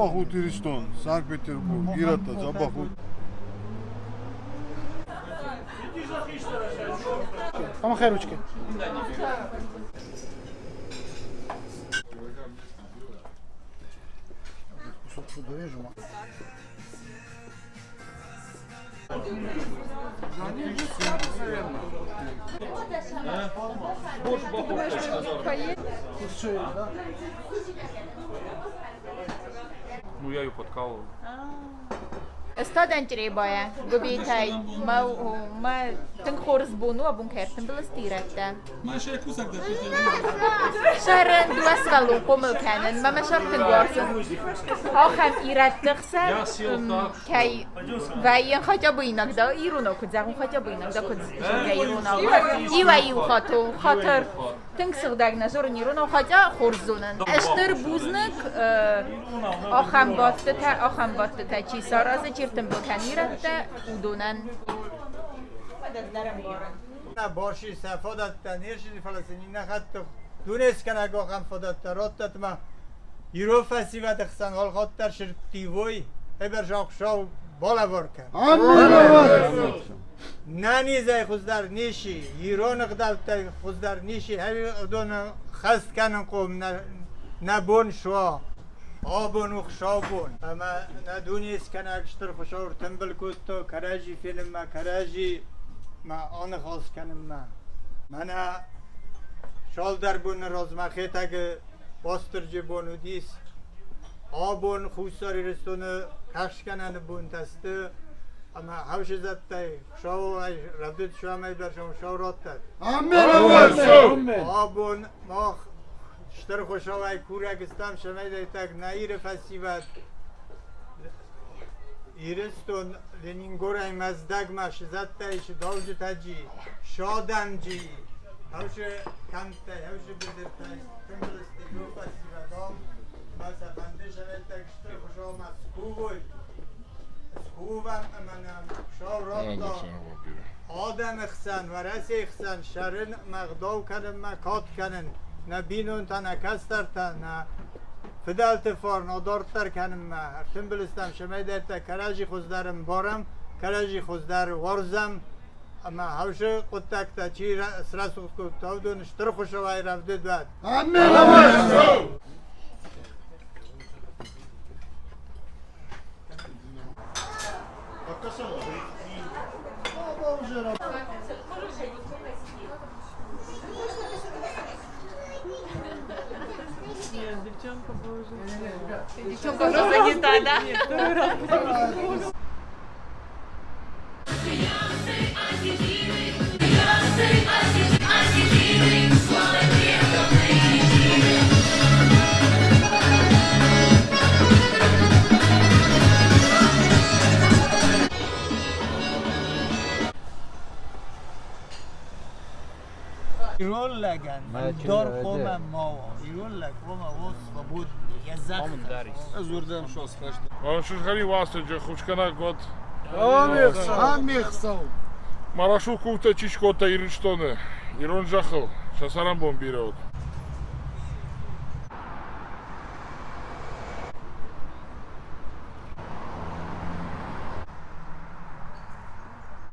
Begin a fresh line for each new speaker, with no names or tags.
Дзӕбӕх ут Иристон, Санкт-Петербург, ирӕттӕ, дзӕбӕх ут.
Помахай ручкой. Кусок дорежу. Тут все есть, да?
Ну, я ее подкалывал.
Стадӕн Чъребайӕ, Гуыбетӕй мӕ мӕ тынг хорз бон у абон кӕртын былыстирӕттӕ. Сӕрӕн дыууӕ сывӕллон хъомыл кӕнын, мӕ мӕ сӕр тынг уарзын. Ахӕм ирӕтты хсӕн кӕй вӕййын хотя бы иногда иронау куыд зӕгъон, хотя бы иногда куыд зӕгъгӕ иронау. Иуӕй-иу хатт у хатыр. Тынг сыгъдӕг нӕ дзурын иронау, хотя хорз зонын. Стыр бузныг ахӕм бадтытӕ, ахӕм бадтытӕ чи саразы, чи ртымбыл кӕны ирӕттӕ, уыдонӕн.
Барси сӕ фадӕттӕ не рсыди, фӕлӕ сын иннӕ хатт дунескӕнӕг ахӕм фадӕттӕ радтат ӕмӕ ирон фӕсивӕды хсӕн алхатт дӕр сырдтивой, ӕбӕрзӕхсау балӕвар кӕн. Нӕнизӕй хуыздӕр ничи, ирон ӕгъдӕуттӕй хуыздӕр ничи, ӕви уыдоны хӕст кӕнынхъом нӕ бон суа. Абон у хуыцаубон, ӕмӕ нӕ дунескӕнӕг Стыр Хуыцау ӕртымбыл кодта кӕрӕдзи фенынмӕ, кӕрӕдзимӕ аныхас кӕнынмӕ. Мӕнӕ цалдӕр боны размӕ Хетӕгы Уастырджы бон уыдис. Абон Хуссар Ирыстоны кӕхцгӕнӕны бонтӕ сты ӕмӕ хӕвсызӕдтӕй Хуыцауӕй рӕвдыд суамӕй дӕр Хуыцау раттӕд.
Амен!
Абон мах Стыр Хуыцауӕй курӕг стӕм, цӕмӕй дӕттӕг нӕ Иры фӕсивӕд Ирыстон Ленингорӕй Мӕздӕгмӕ сызӕдтӕй сыдауджытӕ джи, садӕмджи, хӕвсы кӕмттӕй, хӕвсы быдыртӕй тымбыл сты ирон фӕсивӕд ам, ӕмӕ сӕ фӕнды сӕвӕттӕг Стыр Хуыцаумӕ скувой, скувӕм ӕмӕ нӕм Хуыцау радта адӕмы хсӕн, Уӕрӕсейы хсӕн сӕрын ӕмӕ ӕгъдау кӕнынмӕ кад кӕнын, нӕ бинонтӕ, нӕ кӕстӕртӕ, нӕ фыдӕлты фарн адарддӕр кӕнынмӕ ӕртымбыл стӕм, цӕмӕйдӕртӕ кӕрӕдзи хуыздӕр ӕмбарӕм, кӕрӕдзи хуыздӕр уарзӕм ӕмӕ хӕвсы хъуыддӕгтӕ чи срӕсугъд кодта, уыдон стыр Хуыцауӕй рӕвдыд уӕд.
Амен!
Нет, девчонка была уже.
Девчонка уже занята, да?
Нет, второй раз почему-то.
Ирон лӕгӕн дор хъуамӕ ма уа. Ирон лӕг хъуамӕ уа свободный, йӕ зӕххыл.
Сызгъӕрин уастырджы хусгӕнӕг уӕд.
Амехсау!
Марашул куывдтӕ чи скодта Ирыстоны, ирон зӕххыл, сӕ цӕрӕнбон бирӕ уыд.